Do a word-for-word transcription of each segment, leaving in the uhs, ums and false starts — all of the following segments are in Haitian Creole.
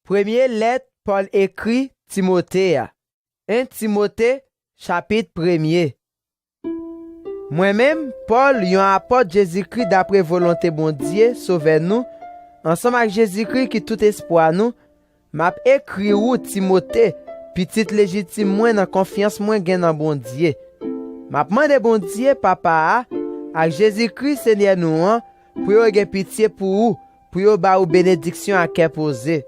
Premye lèt Pòl ekri Timote a. En Timote, chapit premye. Mwen menm, Pòl, yon apòt Jezikri dapre volonte Bondye, Sovè nou, ansanm ak Jezikri ki tout espwa nou, m ap ekri ou, Timote, pitit lejitim mwen nan konfyans mwen gen nan Bondye. M ap mande Bondye, Papa a, ak Jezikri, Senyè nou an, pou yo gen pitye pou ou, pou yo ba ou benediksyon ak kè poze.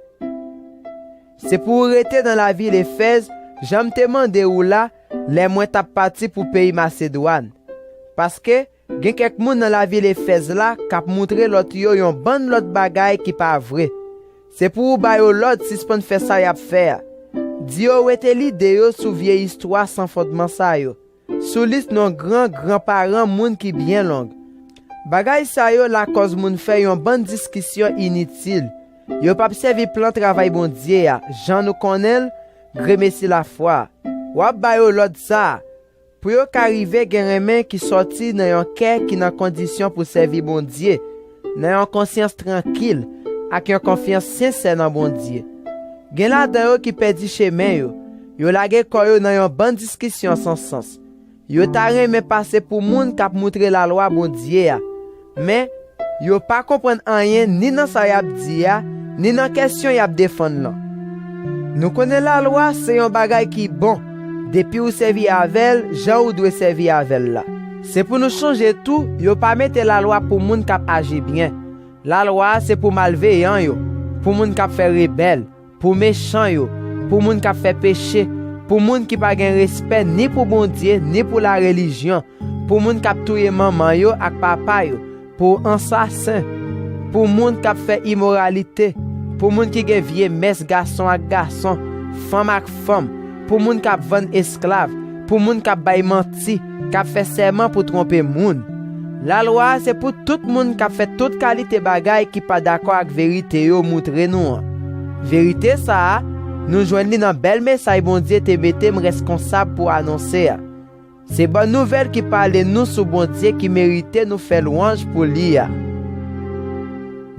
Se pou ou rete nan lavil Efèz, jan m te mande ou la, lè mwen t ap pati pou peyi Masedwàn. Paske, gen kèk moun nan lavil Efèz la k ap moutre lòt yo yon bann lòt bagay ki pa vre. Se pou ou ba yo lòd sispann fè sa y ap fè a. Di yo wete lide yo sou vye istwa san fondman sa yo, sou lis non gran granparan moun ki byen long. Bagay sa yo lakòz moun fè yon bann diskisyon initil. Yo p ap sèvi plan travay Bondye a, jan nou konnen l, gremesi lafwa a. W ap ba yo lòd sa a, pou yo ka rive gen renmen ki sòti nan yon kè ki nan kondisyon pou sèvi Bondye, nan yon konsyans trankil, ak yon konfyans sensè nan Bondye. Gen ladan yo ki pèdi chemen yo, yo lage kò yo nan yon bann diskisyon san sans. Yo ta renmen pase pou moun k ap moutre lalwa Bondye a, men yo pa konprann anyen ni nan sa y ap di a, ni nan kèsyon y ap defann lan. Nou konnen lalwa se yon bagay ki bon, depi ou sèvi avè l jan ou dwe sèvi avè l la. Se pou nou chonje tou, yo pa mete lalwa pou moun k ap aji byen. Lalwa a se pou malveyan yo, pou moun k ap fè rebèl, pou mechan yo, pou moun k ap fè peche, pou moun ki pa gen respè ni pou Bondye, ni pou larelijyon, pou moun k ap touye manman yo ak papa yo, pou ansasen, pou moun k ap fè imoralite, pou moun ki gen vye mès gason ak gason, fanm ak fanm, pou moun k ap vann esklav, pou moun k ap bay manti, k ap fè sèman pou twonpe moun. Lalwa a se pou tout moun k ap fè tout kalite bagay ki pa dakò ak verite yo moutre nou an. Verite sa a, nou jwenn li nan bèl mesaj Bondye te mete m reskonsab pou anonse a. Se bòn nouvèl ki pale nou sou Bondye ki merite nou fè lwanj pou li a.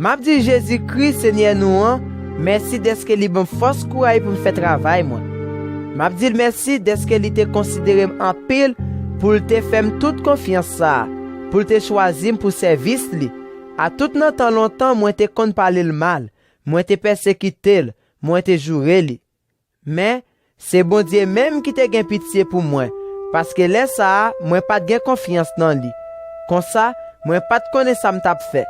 M ap di Jezikri, Senyè nou an, mèsi dèske li ban m fòs kouraj pou m fè travay mwen. M ap di l mèsi dèske li te konsidere m anpil pou l te fè m tout konfyans sa a, pou l te chwazi m pou sèvis li. Atout nan tan lontan, mwen te konn pale l mal, mwen te pèsekite l, mwen te joure li. Men, se Bondye menm ki te gen pitye pou mwen, paske lè sa a, mwen pa t gen konfyans nan li. Konsa, mwen pa t konnen sa m t ap fè.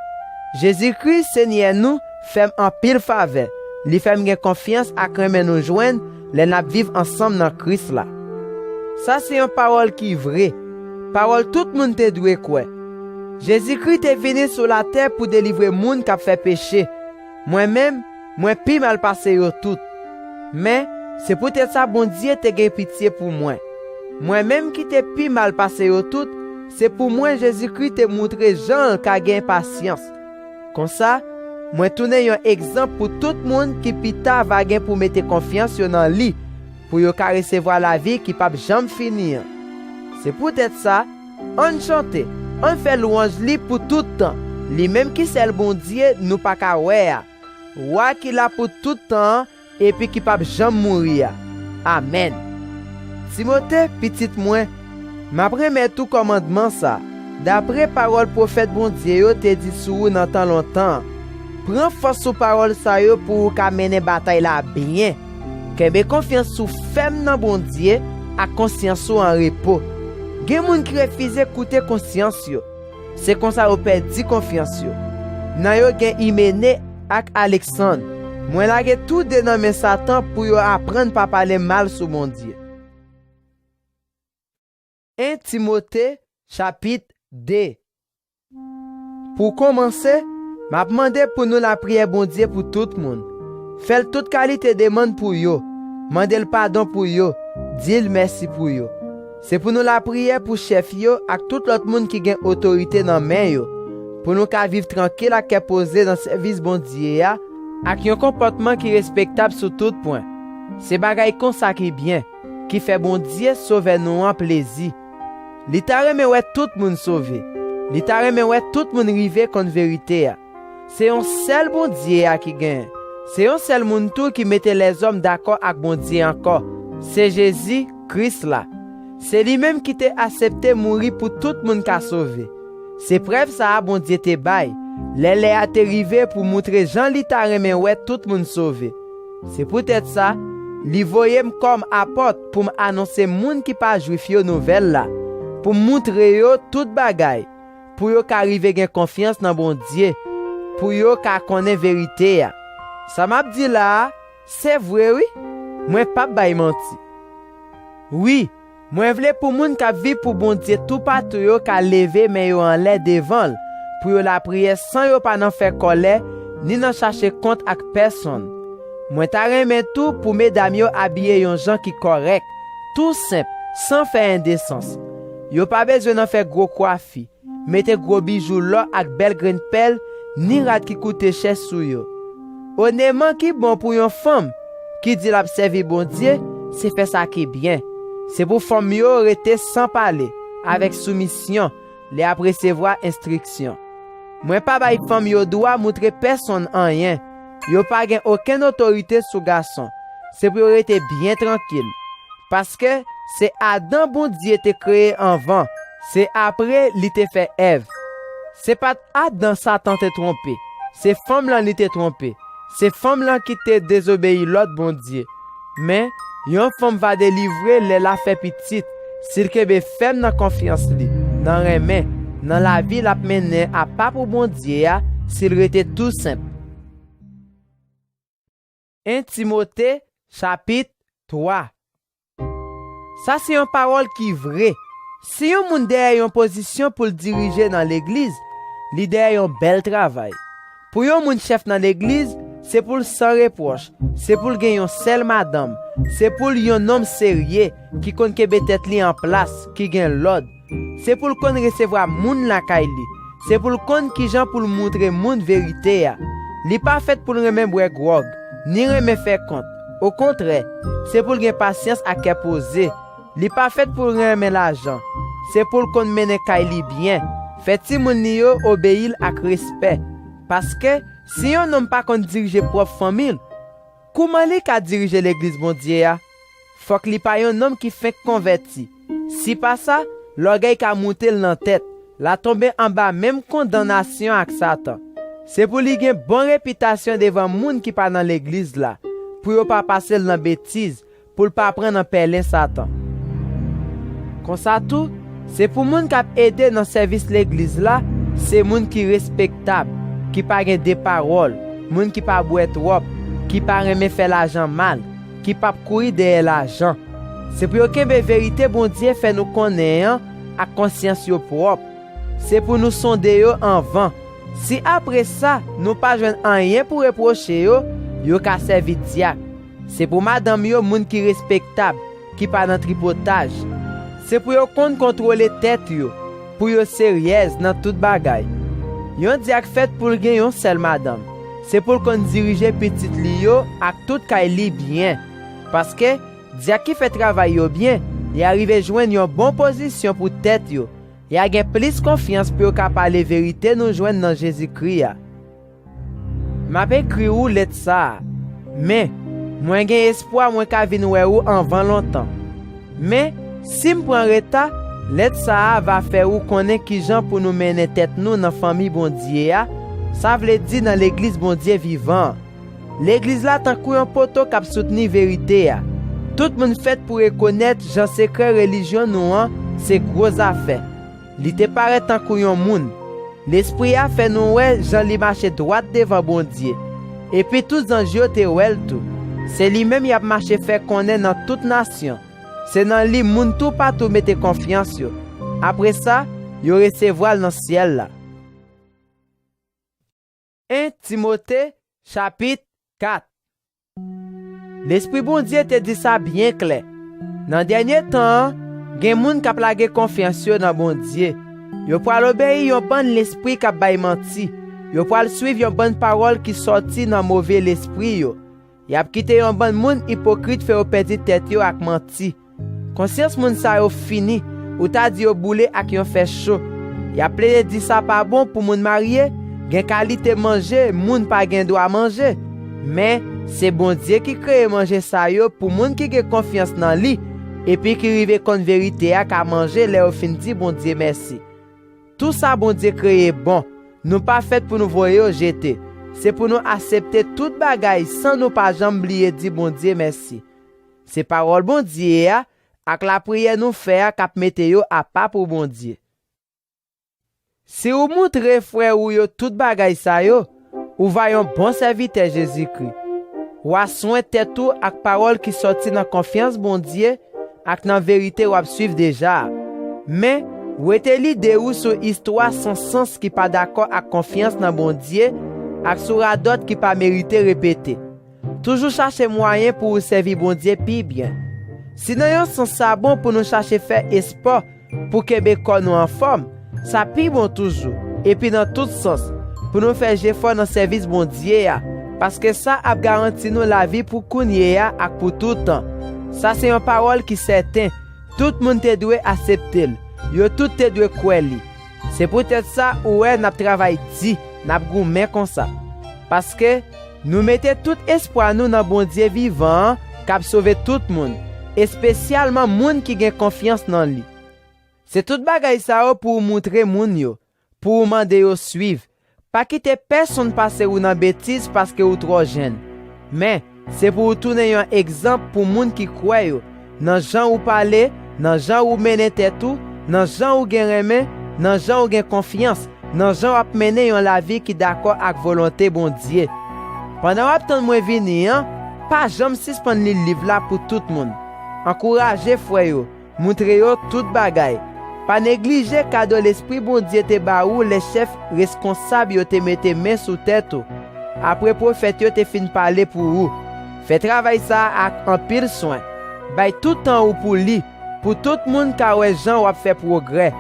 Jezikri, Senyè nou, fè m anpil favè. Li fè m gen konfyans ak renmen nou jwenn lè n ap viv ansanm nan Kris la. Sa se yon pawòl ki vre, pawòl tout moun te dwe kwè. Jezikri te vini sou latè pou delivre moun k ap fè peche. Mwen menm, mwen pi mal pase yo tout. Men, se poutèt sa Bondye te gen pitye pou mwen. Mwen menm ki te pi mal pase yo tout, se pou mwen Jezikri te moutre jan l ka gen pasyans. Konsa, mwen tounen yon egzanp pou tout moun ki pita va gen pou mete konfyans yo nan li, pou yo ka resevwa lavi ki p ap janm fini an. Se poutèt sa, ann chante, ann fè lwanj li pou tout tan, li menm ki sèl Bondye nou pa ka wè a, Wa ki la pou tout tan an, epi ki p ap janm mouri a. Amèn. Timote, pitit mwen, m ap renmèt ou kòmandman sa, dapre pawòl pwofèt Bondye yo te di sou ou nan tan lontan an. Pran fòs sou pawòl sa yo pou ou ka mennen batay la byen. Kenbe konfyans ou fèm nan Bondye ak konsyans ou an repo. Gen moun ki refize koute konsyans yo. Se konsa yo pèdi konfyans yo. Nan yo gen Imene ak Aleksann. Mwen lage tou de nan men Satan pou yo aprann pa pale mal sou Bondye. En Timote, chapit de. Pou kòmanse, m ap mande pou nou lapriyè Bondye pou tout moun. Fè l tout kalite demann pou yo. Mande l padon pou yo. Di l mèsi pou yo. Se pou nou lapriyè pou chèf yo ak tout lòt moun ki gen otorite nan men yo, pou nou ka viv trankil ak kè poze nan sèvis Bondye a, ak yon konpòtman ki respektab sou tout pwen. Se bagay konsa ki byen, ki fè Bondye, Sovè nou an, plezi. Li ta renmen wè tout moun sove. Li ta renmen wè tout moun rive konn verite a. Se yon sèl Bondye a ki genyen. Se yon sèl moun tou ki mete lèzòm dakò ak Bondye ankò, se Jezi, Kris la. Se li menm ki te aksepte mouri pou tout moun ka sove. Se prèv sa a Bondye te bay, lè lè a te rive pou moutre jan li ta renmen wè tout moun sove. Se poutèt sa, li voye m kòm apòt pou m anonse moun ki pa Jwif yo nouvèl la, pou m moutre yo tout bagay, pou yo ka rive gen konfyans nan Bondye, pou yo ka konnen verite a. Sa m ap di la a, se vre wi, mwen p ap bay manti. Wi, mwen vle pou moun k ap viv pou Bondye toupatou yo ka leve men yo anlè devan l, pou yo lapriyè san yo pa nan fè kòlè, ni nan chache kont ak pèsonn. Mwen ta renmen tou pou medam yo abiye yon jan ki kòrèk, tou senp, san fè endesans. Yo pa bezwen nan fè gwo kwafi, mete gwo bijou lò ak bèl grenn pèl, ni rad ki koute chè sou yo. Oneman ki bon pou yon fanm ki di l ap sèvi Bondye, se fè sa ki byen. Se pou fanm yo rete san pale, avèk soumisyon, lè y ap resevwa enstriksyon. Mwen pa bay fanm yo dwa moutre pèsonn anyen. Yo pa gen okenn otorite sou gason. Se pou yo rete byen trankil. Paske se Adan Bondye te kreye anvan, se apre li te fè Èv. Se pa t Adan Satan te twonpe, se fanm lan li te twonpe. Se fanm lan ki te dezobeyi lòd Bondye. Men, yon fanm va delivre lè l a fè pitit, si l kenbe fèm nan konfyans li, nan renmen, nan lavi l ap mennen apa pou Bondye a, si l rete tou senp. En Timote, chapit twa. Sa se yon pawòl ki vre. Si yon moun dèyè yon pozisyon pou l dirije nan legliz, li dèyè yon bèl travay. Pou yon moun chèf nan legliz, se pou l san repwòch, se pou l gen yon sèl madanm, se pou l yon nonm serye, ki konn kenbe tèt li an plas, ki gen lòd. Se pou l konn resevwa moun lakay li. Se pou l konn kijan pou l moutre moun verite a. Li pa fèt pou l renmen bwè gwòg, ni renmen fè kont. Okontrè, se pou l gen pasyans ak kè poze. Li pa fèt pou l renmen lajan. Se pou l konn mennen kay li byen, fè timoun li yo obeyi l ak respè. Paske, si yon nonm pa konn dirije pwòp fanmi l, kouman li ka dirije legliz Bondye a? Fòk li pa yon nonm ki fenk konvèti. Si pa sa, lògèy ka moute l nan tèt, l a tonbe anba menm kondannasyon ak Satan. Se pou li gen bon repitasyon devan moun ki pa nan legliz la, pou yo pa pase l nan betiz, pou l pa pran nan pèlen Satan. Konsa tou, se pou moun k ap ede nan sèvis legliz la, se moun ki respektab, ki pa gen de pawòl, moun ki pa bwè twòp, ki pa renmen fè lajan mal, ki p ap kouri dèyè lajan. Se pou yo kenbe verite Bondye fè nou konnen an ak konsyans yo pwòp. Se pou nou sonde yo anvan. Si apre sa, nou pa jwenn anyen pou repwoche yo, yo ka sèvi dyak. Se pou madanm yo moun ki respektab, ki pa nan tripotaj. Se pou yo konn kontwole tèt yo, pou yo seryèz nan tout bagay. Yon dyak fèt pou l gen yon sèl madanm. Se pou l konn dirije pitit li yo ak tout kay li byen. Paske, dyak ki fè travay yo byen, y a rive jwenn yon bon pozisyon pou tèt yo. Y a gen plis konfyans pou yo ka pale verite nou jwenn nan Jezikri a. M ap ekri ou lèt sa a. Men, mwen gen espwa mwen ka vin wè ou anvan lontan. Men, si m pran reta, lèt sa a va fè ou konnen kijan pou nou mennen tèt nou nan fanmi Bondye a, sa vle di nan legliz Bondye vivan an. Legliz la tankou yon poto k ap soutni verite a. Tout moun fèt pou rekonèt jan sekrè relijyon nou an se gwo zafè. Li te parèt tankou yon moun. Lespri a fè nou wè jan li mache dwat devan Bondye. Epi tout zanj yo te wè l tou. Se li menm y ap mache fè konnen nan tout nasyon. Se nan li moun toupatou mete konfyans yo. Apre sa, yo resevwa l nan syèl la. En Timote, chapit kat. Lespri Bondye te di sa byen klè. Nan dènye tan an, gen moun k ap lage konfyans yo nan Bondye. Yo pral obeyi yon bann lespri k ap bay manti. Yo pral suiv yon bann pawòl ki sòti nan move lespri yo. Y ap kite yon bann moun ipokrit fè yo pèdi tèt yo ak manti. Konsyans moun sa yo fini, ou ta di yo boule ak yon fè cho. Y ap plede di sa pa bon pou moun marye, gen kalite manje moun pa gen dwa manje. Men, se Bondye ki kreye manje sa yo pou moun ki gen konfyans nan li, epi ki rive konn verite a ka manje lè yo fin di Bondye mèsi. Tou sa Bondye kreye bon. Nou pa fèt pou nou voye yo jete. Se pou nou aksepte tout bagay san nou pa janm bliye di Bondye mèsi. Se pawòl Bondye a ak lapriyè nou fè a k ap mete yo apa pou Bondye. Si ou montre frè ou yo tout bagay sa yo, ou va yon bon sèvitè Jezikri. W a swen tèt ou ak pawòl ki sòti nan konfyans Bondye ak nan verite w ap swiv deja a. Men, wete lide ou sou istwa san sans ki pa dakò ak konfyans nan Bondye ak sou radòt ki pa merite repete. Toujou chache mwayen pou ou sèvi Bondye pi byen. Si nan yon sans sa bon pou nou chache fè espò pou kenbe kò nou anfòm, sa pi bon toujou, epi nan tout sans, pou nou fè jefò nan sèvis Bondye a, paske sa ap garanti nou lavi pou kounye a ak pou toutan. Sa se yon pawòl ki sèten, tout moun te dwe aksepte l, yo tout te dwe kwè li. Se poutèt sa ou wè n ap travay di, n ap goumen konsa. Paske, nou mete tout espwa nou nan Bondye vivan an k ap sove tout moun, espesyalman moun ki gen konfyans nan li. Se tout bagay sa yo pou ou montre moun yo, pou ou mande yo swiv. Pa kite pèsonn pase ou nan betiz paske ou twò jèn. Men, se pou ou tounen yon egzanp pou moun ki kwè yo, nan jan ou pale, nan jan ou mennen tèt ou, nan jan ou gen renmen, nan jan ou gen konfyans, nan jan w ap mennen yon lavi ki dakò ak volonte Bondye. Pandan w ap tann mwen vini an, pa janm sispann li liv la pou tout moun. Ankouraje frè yo, montre yo tout bagay. Pa neglije kado Lespri Bondye te ba ou lè chèf reskonsab yo te mete men sou tèt ou, apre pwofèt yo te fin pale pou ou. Fè travay sa a ak anpil swen. Bay tout tan ou pou li, pou tout moun ka wè jan w ap fè pwogrè.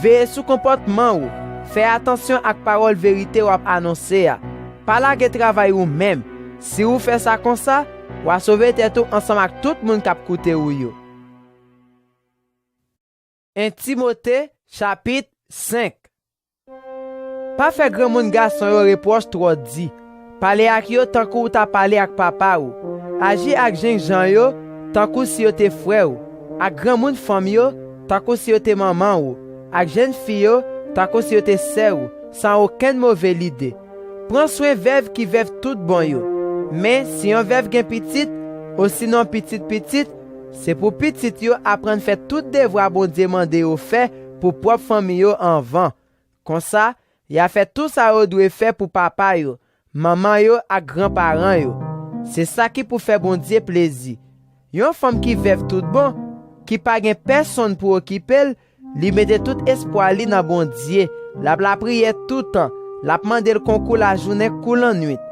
Veye sou konpòtman ou, fè atansyon ak pawòl verite w ap anonse a. Pa lage travay ou menm. Si ou fè sa konsa, w a sove tèt ou ansanm ak tout moun k ap koute ou yo. En Timote, chapit senk. Pa fè granmoun gason yo repwòch twò di. Pale ak yo tankou w ta pale ak papa ou. Aji ak jennjan yo tankou si yo te frè ou, ak granmoun fanm yo tankou si yo te manman ou, ak jènfi yo tankou si yo te sè ou, san okenn move lide. Pran swen vèv ki vèv tout bon yo. Men, si yon vèv gen pitit, osinon pitit pitit, se pou pitit yo aprann fè tout devwa Bondye mande yo fè pou pwòp fanmi yo anvan. Konsa, y a fè tou sa yo dwe fè pou papa yo, manman yo ak granparan yo. Se sa ki pou fè Bondye plezi. Yon fanm ki vèv tout bon, ki pa gen pèsonn pou okipe l, li mete tout espwa li nan Bondye, l ap lapriyè toutan, l ap mande l konkou lajounen kou lannwit.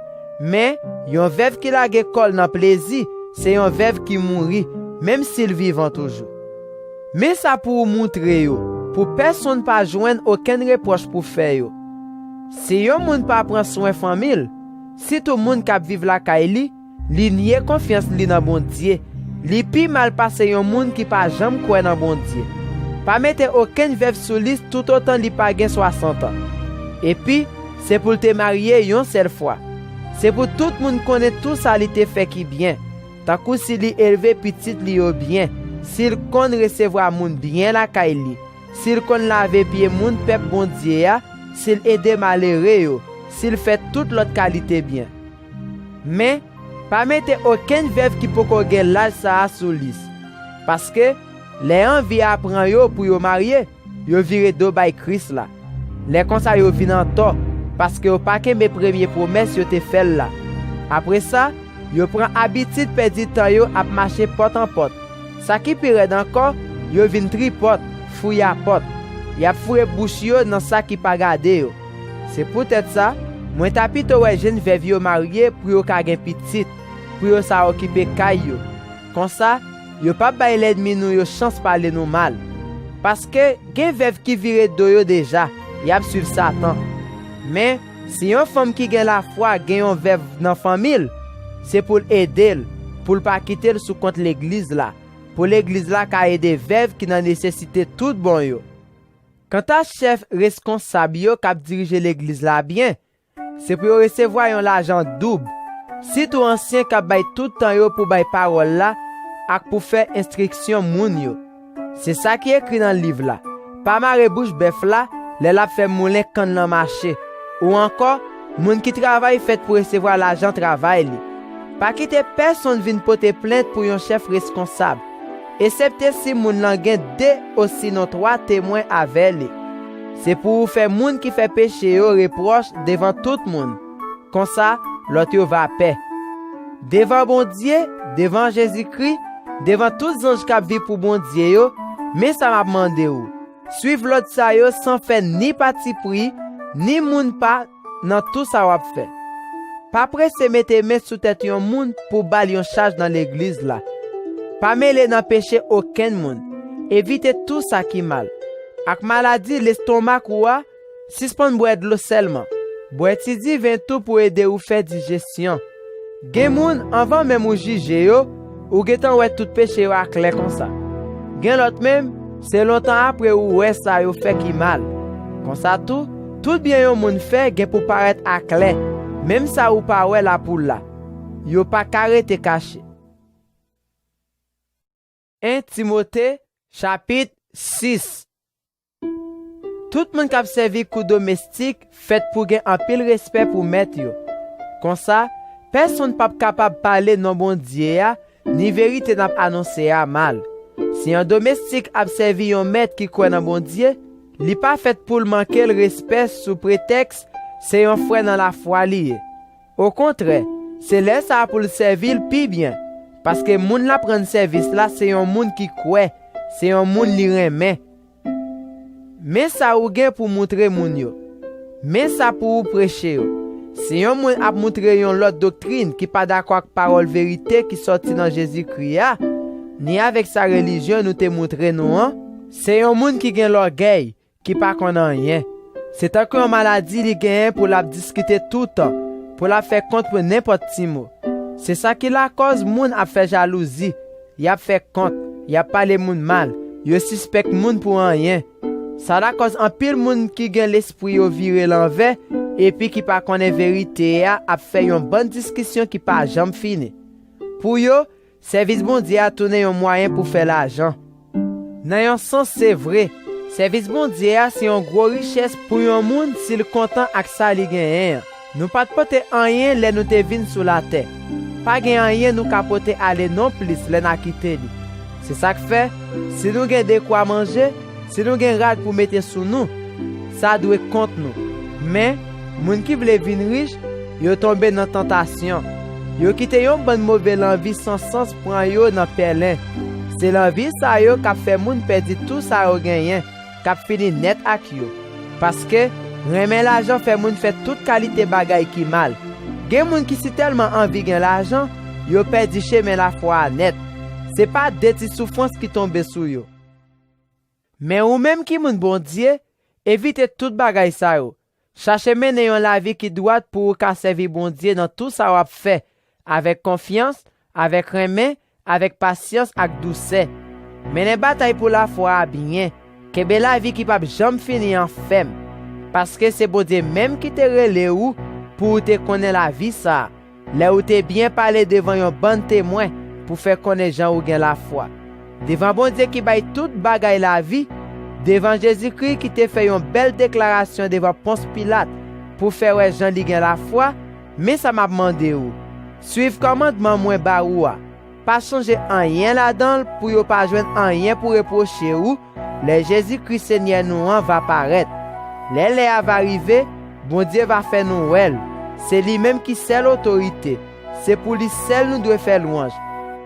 Men, yon vèv ki lage kò l nan plezi, se yon vèv ki mouri, menm si l vivan toujou. Men sa pou ou montre yo, pou pèsonn pa jwenn okenn repwòch pou fè yo. Si yon moun pa pran swen fanmi l, sitou moun k ap viv lakay li, li nye konfyans li nan Bondye. Li pi mal pase yon moun ki pa janm kwè nan Bondye. Pa mete okenn vèv sou lis toutotan li pa gen swasant an. Epi, se pou l te marye yon sèl fwa. Se pou tout moun konnen tou sa li te fè ki byen, tankou si li elve pitit li yo byen, si l konn resevwa moun byen lakay li, si l konn lave pye moun pèp Bondye a, si l ede malere yo, si l fè tout lòt kalite byen. Men, pa mete okenn vèv ki poko gen laj sa a sou lis, paske, lè anvi a pran yo pou yo marye, yo vire do bay Kris la. Lè konsa yo vin antò, paske yo pa kenbe premye pwomès yo te fè l la. Apre sa, yo pran abitid pèdi tan yo ap mache pòt an pòt. Sa ki pi rèd ankò, yo vin tripòt, fouyapòt. Y ap foure bouch yo nan sa ki pa gade yo. Se poutèt sa, mwen ta pito wè jenn vèv yo marye pou yo ka gen pitit, pou yo sa okipe kay yo. Konsa, yo p ap bay lènmi nou yo chans pale nou mal. Paske, gen vèv ki vire do yo deja, y ap swiv Satan. Men, si yon fanm ki gen lafwa gen yon vèv nan fanmi l, se pou l ede l, pou l pa kite l sou kont legliz la, pou legliz la ka ede vèv ki nan nesesite tout bon yo. Kanta chèf reskonsab yo k ap dirije legliz la byen, se pou yo resevwa yon lajan doub. sitou ansyen k ap bay tout tan yo pou bay pawòl la ak pou fè enstriksyon moun yo. Se sa ki ekri nan liv la: pa mare bouch bèf la lè l ap fè moulen kann nan mache, ou ankò, moun ki travay fèt pou resevwa lajan travay li. Pa kite pèsonn vin pote plent pou yon chèf reskonsab, esepte si moun lan gen de osinon twa temwen avè li. Se pou ou fè moun ki fè peche yo repwòch devan tout moun. Konsa, lòt yo va pè. Devan Bondye, devan Jezikri, devan tout zanj k ap viv pou Bondye yo, men sa m ap mande w: swiv lòd sa yo san fè ni patipri, ni moun pa nan tou sa w ap fè. Pa prese mete men sou tèt yon moun pou ba l yon chaj nan legliz la. Pa mele nan peche okenn moun. Evite tou sa ki mal. Ak maladi lestomak ou a, sispann bwè dlo sèlman. Bwè ti diven tou pou ede ou fè dijesyon. Gen moun, anvan menm ou jije yo, ou gentan wè tout peche yo aklè konsa. Gen lòt menm, se lontan apre ou wè sa yo fè ki mal. Konsa tou, tout byen yon moun fè gen pou parèt aklè, menm sa ou pa wè la pou la. Yo pa ka rete kache. En Timote, chapit sis. Tout moun k ap sèvi kou domestik fèt pou gen anpil respè pou mèt yo. Konsa, pèsonn p ap kapab pale non Bondye a ni verite n ap anonse a mal. Si yon domestik ap sèvi yon mèt ki kwè nan Bondye, li pa fèt pou l manke l respè sou pretèks se yon frè nan lafwa li ye. Okontrè, se lè sa a pou l sèvi l pi byen, paske moun l ap rann sèvis la se yon moun ki kwè, se yon moun li renmen. Men sa ou gen pou moutre moun yo. Men sa pou ou preche yo. Si yon moun ap moutre yon lòt doktrin ki pa dakò ak pawòl verite ki sòti nan Jezikri a, ni avèk sa relijyon nou te moutre nou an, se yon moun ki gen lògèy, ki pa konn anyen. Se tankou yon maladi li genyen pou l ap diskite toutan, pou l ap fè kont pou nenpòt ti mo. Se sa ki lakòz moun ap fè jalouzi, y ap fè kont, y ap pale moun mal, yo sispèk moun pou anyen. Sa lakòz anpil moun ki gen lespri yo vire lanvè epi ki pa konnen verite a ap fè yon bann diskisyon ki pa janm fini. Pou yo, sèvis Bondye a tounen yon mwayen pou fè lajan. Nan yon sans, se vre, sèvis Bondye a se yon gwo richès pou yon moun si l kontan ak sa li genyen an. Nou pa t pote anyen lè nou te vin sou latè. Pa gen anyen nou ka pote ale nonplis lè n a kite li. Se sa k fè, si nou gen dekwa manje, si nou gen rad pou mete sou nou, sa dwe kont nou. Men, moun ki vle vin rich, yo tonbe nan tantasyon. Yo kite yon bann move lanvi san sans pran yo nan pèlen. Se lanvi sa yo k ap fè moun pèdi tou sa yo genyen, k ap fini nèt ak yo. Paske, renmen lajan fè moun fè tout kalite bagay ki mal. Gen moun ki sitèlman anvi gen lajan, yo pèdi chemen lafwa a nèt. Se pa de ti soufrans ki tonbe sou yo. Men ou menm ki moun Bondye, evite tout bagay sa yo. Chache mennen yon lavi ki dwat pou ou ka sèvi Bondye nan tou sa w ap fè, avèk konfyans, avèk renmen, avèk pasyans ak dousè. Mennen batay pou lafwa a byen. Kenbe lavi ki p ap janm fini an fèm. Paske se Bondye menm ki te rele ou pou ou te konnen lavi sa a, lè ou te byen pale devan yon bann temwen pou fè konnen jan ou gen lafwa. Devan Bondye ki bay tout bagay lavi, devan Jezikri ki te fè yon bèl deklarasyon devan Pons Pilat pou fè wè jan li gen lafwa, men sa m ap mande ou: swiv kòmandman mwen ba ou a. Pa sonje anyen ladan l pou yo pa jwenn anyen pou repwoche ou lè Jezikri Senyè nou an va parèt. Lè lè a va rive, Bondye va fè nou wè l. Se li menm ki sèl otorite. Se pou li sèl nou dwe fè lwanj.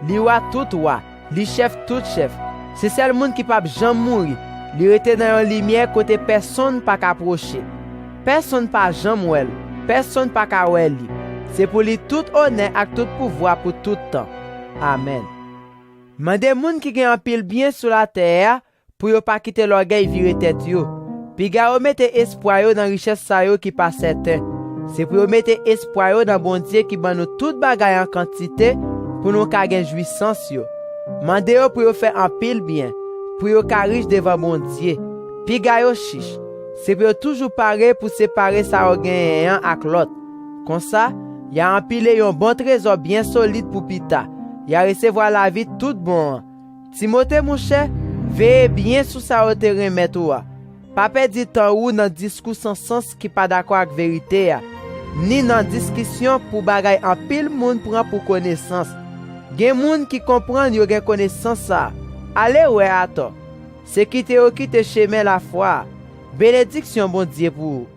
Li Wa tout wa, li Chèf tout chèf. Se sèl moun ki p ap janm mouri. Li rete nan yon limyè kote pèsonn pa ka pwoche. Pèsonn pa janm wè l. Pèsonn pa ka wè li. Se pou li tout onè ak tout pouvwa pou tout tan. Amèn. Mande moun ki gen anpil byen sou latè a pou yo pa kite lògèy vire tèt yo. Piga yo mete espwa yo nan richès sa yo ki pa sèten. Se pou yo mete espwa yo nan Bondye ki ban nou tout bagay an kantite pou nou ka gen jwisans yo. Mande yo pou yo fè anpil byen, pou yo ka rich devan Bondye. Piga yo chich. Se pou yo toujou pare pou separe sa yo genyen an ak lòt. Konsa, Y a anpile yon bon trezò byen solid pou pita. Y a resevwa lavi tout bon an. Timote, monchè, veye byen sou sa yo te renmèt ou a. Pa pèdi tan ou nan diskou san sans ki pa dakò ak verite a, ni nan diskisyon pou bagay anpil moun pran pou konesans. Gen moun ki konprann yo gen konesans sa a. Ale wè atò. Se kite yo kite chemen lafwa a. Benediksyon Bondye pou ou.